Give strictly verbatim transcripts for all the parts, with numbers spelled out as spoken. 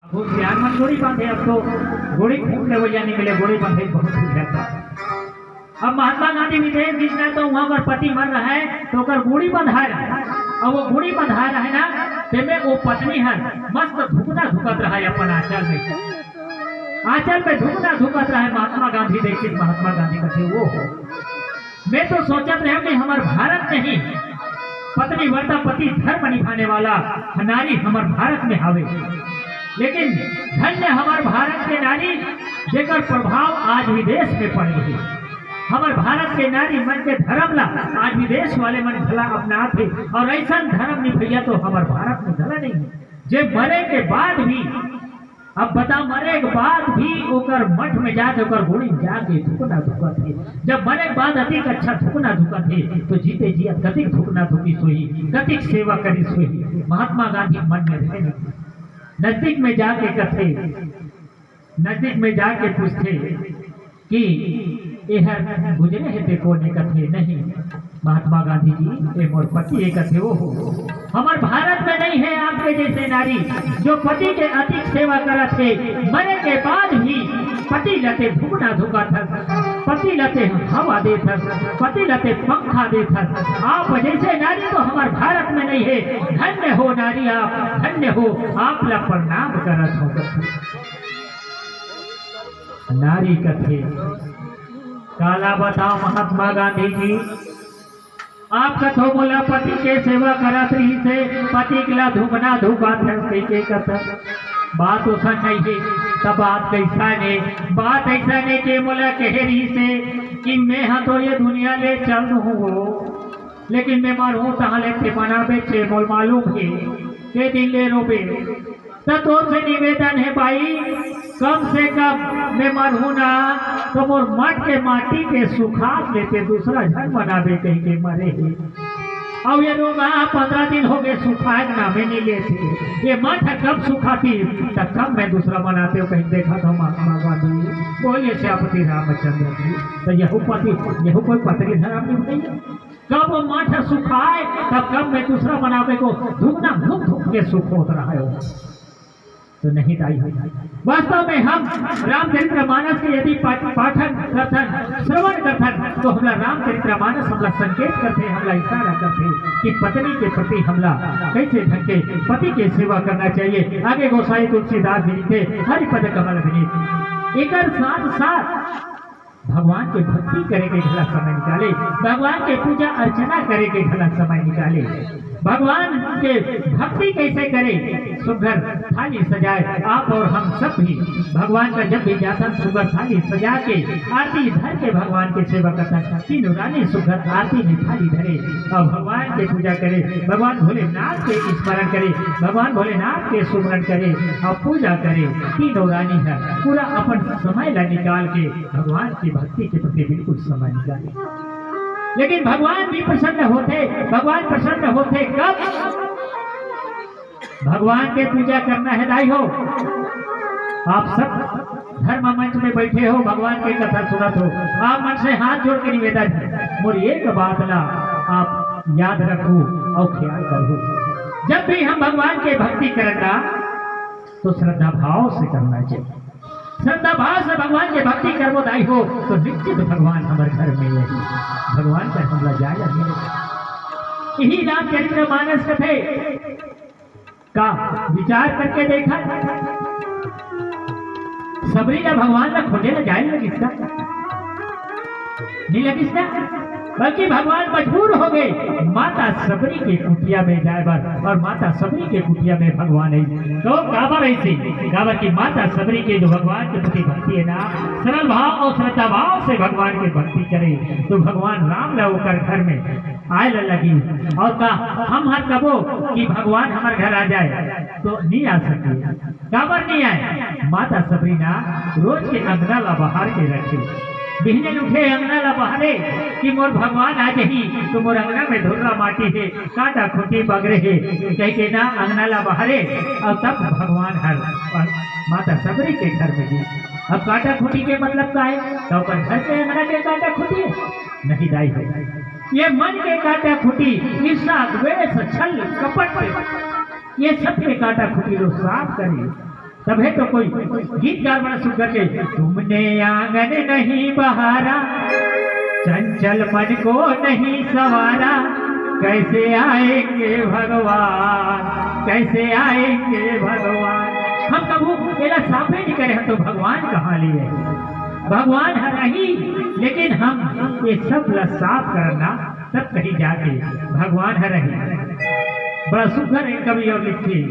बहुत सियान मन गोड़ी बांधे, अब तो गोड़ी फूंक लेवइया नहीं मिले, गोड़ी बांधे बहुत हो जाता। अब महात्मा गांधी विदेश गिस रहे तो वहां पर पति मर रहा है तो ओकर गोड़ी बंधाए रहे, अब वो गोड़ी बंधाए रहे ना, तेमे वो पत्नी हर मस्त धुकना धुकत रहा है अपन आंचल में, आंचल में धुकना धुकत रहा है। महात्मा गांधी देखिस, महात्मा गांधी कथे, "वो हो, मैं तो सोचत रहे कि हमर भारत में ही पत्नी व्रता पति धर्म निभाने वाला नारी हमर भारत में हावे, लेकिन धन्य हमर भारत के नारी, जेकर प्रभाव आज विदेश में पड़ गई। हमर भारत के नारी मन के धर्म ला आज विदेश वाले मन घला अपनात हे, और ऐसा धर्म निभैया तो हमर भारत में घला नहीं है, जे मरे के बाद भी, अब बता, मरे के बाद भी ओकर मठ में जाके ओकर गोड़ी में जाके धुकना धुकत हे। जब मरे के बाद अतिक अच्छा धुकना धुकत हे, तो जीते जियत कतिक धुकना धुकिस होही, कतिक सेवा करिस होही।" महात्मा गांधी मन में रहे नहीं, नजदीक में जाके कथे, नजदीक में जाके पूछथे कि "एहर गुजरे हे ते कोन हे?" कथे, "नहीं महात्मा गांधी जी, ए मोर पति हे।" कथे, "ओहो, हमर भारत में नहीं है आपके जैसे नारी, जो पति के अतिक सेवा करत हे, मरे के बाद भी पति लते धुकना धुकत हस, पति लते हवा देत हस, पति लते पंखा देत हस। आप जैसे नारी तो हमर भारत में नहीं है। धन्य हो नारी आप, धन्य हो, आप ला प्रणाम करत हो।" नारी कथे, "काला बताओ महात्मा गांधी जी, आप कथो मोला पति के सेवा करत रहिस हे, पति के ला धुकना धुकात हस कहिके कथा। बात ओसन नहीं हे, त बात कैसा ने, बात ऐसा ने के मोला कहे रहिस हे कि मैं हा तो ये दुनिया ले चल दूँ हो, लेकिन मैं मरहूँ तहाँ ले ते बनाबे चे, मोल मालूम हे, के दिन ले रोबे।" त तोर से निवेदन हे भाई, कम से कम मैं मरहूँ ना, तो मोर मठ के माटी के सुखात ले ते दूसरा झन मनाबे कहिके मरे हे। अब ये रोग हा पंद्रह दिन हो गए, सुखाए के नामे नहीं लेते। ये मठ कब सुखाती, त कब मैं दूसरा मनाते हो कहीं देखा था महात्मा गांधी। बोलिए सियापति रामचंद्र की। तो यहू पति, यहू कोई पत्नी धर्म नहीं भैया। कब वो मठ सुखाए, तब कब मैं दूसरा मनाबे को धुकना धुक धुक के सुख होत रहा हो। तो नहीं दाई हो। वास्तव में हम रामचरित्र मानस के यदि पाठ-, पाठन करथन, श्रवण करथन, तो हमला रामचरित्र मानस हमला संकेत करथे, हमला इशारा करथे कि पत्नी के प्रति हमला कैसे ढंग के पति के सेवा करना चाहिए। आगे गोसाई तुलसीदास जी लिखे, "हरिपद कमल विनीत।" एकर साथ साथ भगवान के भक्ति करे के घला समय निकाले, भगवान के पूजा अर्चना करे के घला समय निकाले। भगवान के भक्ति कैसे करे? सुघर थाली सजाए, आप और हम सब भी भगवान का जब भी जाथन, सुघर थाली सजा के आरती धर के भगवान के सेवा करथन। तीनों रानी सुघर आरती में थाली धरे और भगवान के पूजा करे, भगवान भोलेनाथ के स्मरण करे, भगवान भोलेनाथ के सुमरण करे और पूजा करे। तीनों रानी है पूरा अपन समय ला निकाल के भगवान की भक्ति के प्रति बिल्कुल समय निकाले। लेकिन भगवान भी प्रसन्न होथे, भगवान प्रसन्न होथे कब? भगवान के पूजा करना है दाई हो। आप सब धर्म मंच में बैठे हो, भगवान के कथा सुनत हो, आप मन से हाथ जोड़ के निवेदन है, मोर एक बात ला आप याद रखो और ख्याल करो। जब भी हम भगवान के भक्ति करना, तो श्रद्धा भाव से करना चाहिए। श्रद्धा भाव से भगवान के भक्ति करबो दाई हो, तो निश्चित भगवान हमर घर में रही। भगवान का हमला जाय लगे। यही रामचरित्र मानस कथे का विचार करके देखा, सबरी ला भगवान ला खोजे ला जाय लगिस का? नहीं लगिस ना? बल्कि भगवान मजबूर हो गए माता सबरी के कुटिया में जाए बर, और माता सबरी के कुटिया में भगवान आई। तो काबर ऐसे? काबर कि माता सबरी के जो भगवान के प्रति भक्ति है ना, सरल भाव और श्रद्धा भाव से भगवान के भक्ति करे, तो भगवान राम ला ओकर घर में आए ला लगी। और का हम हर कबो कि भगवान हमारे घर आ जाए, तो नहीं आ सके। काबर नहीं आए? माता सबरी ना रोज के अंगना ला बहार के रखे। बिहने उठे अंगना ला बहारे कि मोर भगवान आ जही, तो मोर अंगना में धुर्रा माटी हे, कांटा खूंटी बगरे हे, कह के ना अंगना ला बहारे। और तब भगवान हर माता सबरी के घर में गिस। अब कांटा खूंटी के मतलब का है? तो ओकर घर के अंगना के कांटा खूंटी है? नहीं दाई हो, ये मन के कांटा खूंटी, ईर्ष्या, द्वेष, छल, कपट, ये सब के कांटा खूंटी लो साफ करे। तभे तो कोई गीतकार बड़ा सुघर के, तुमने आंगन नहीं बहारा, चंचल मन को नहीं संवारा, कैसे आएंगे भगवान, कैसे आएंगे भगवान। हम कभू एला साफे नहीं करे हन तो भगवान कहाँ ले आही? भगवान ह रही, लेकिन हम ये सब ला साफ करना, तब कहीं जाके भगवान ह रही। बड़ा सुघर एक कवि और लिखथे,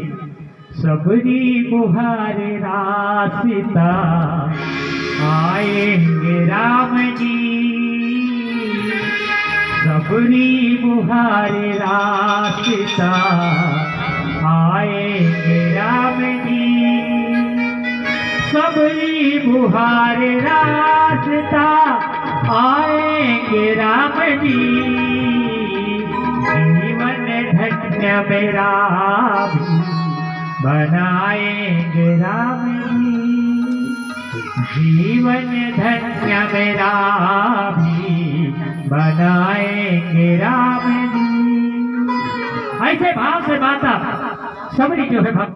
सबरी बुहारे रास्ता आएंगे राम जी, सबरी बुहारे रास्ता आएंगे राम जी, सबरी बुहारे रास्ता आएंगे राम जी, जीवन धन्य मेरा भी बनाएंगे राम जी, जीवन धन्य मेरा भी बनाएंगे राम जी। ऐसे भाव से माता सबरी जो है भक्त